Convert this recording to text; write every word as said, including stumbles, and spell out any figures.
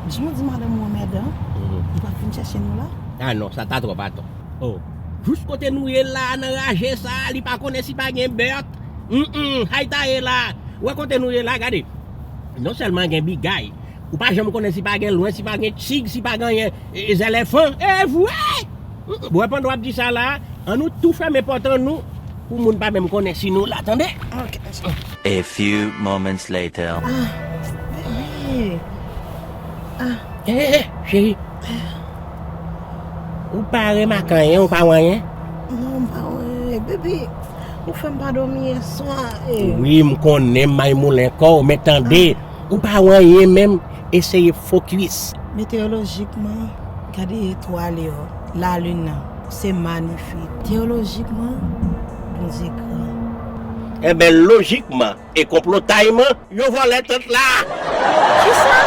Jimmy di madanm ou anmèdan, Mhm. li pa vin chèche nou la. Ah non, sa ta twòp atò. Oh. Jous kote nou ye la, nan raje sa, li pa konnen si pa gen bèt. Mm-mm, hay ta ye la. Ou wè kote nou ye la, gade. Non sèlman gen bigay, ou pa janm konnen si pa gen lwen, si pa gen tig, si pa gen anyen, e, e zèlèfan. E vre! Mm-mm. Bon, pandan w ap di sa la, an nou tou fèmen pòt an nou, pou moun pa menm konnen si nou la, tande? Ok. A few moments later. Ah, bebe. Ah, Eh, eh, eh, cheri. Ou pa remake anyen, ou pa wè anyen? Non, m pa wè, bebe. Ou fè m pa dòmi yè swa. Eh. Wi, m konnen m may moulen kò w, men tande, ou pa wè anyen menm, eseye fokis. Meteyolojikman, gade etwal yo, lalin nan, se manifik. Teyolojikman, Bondye gran. Enben, lojikman e konplotayman, yo vòlè tant la. Kisa?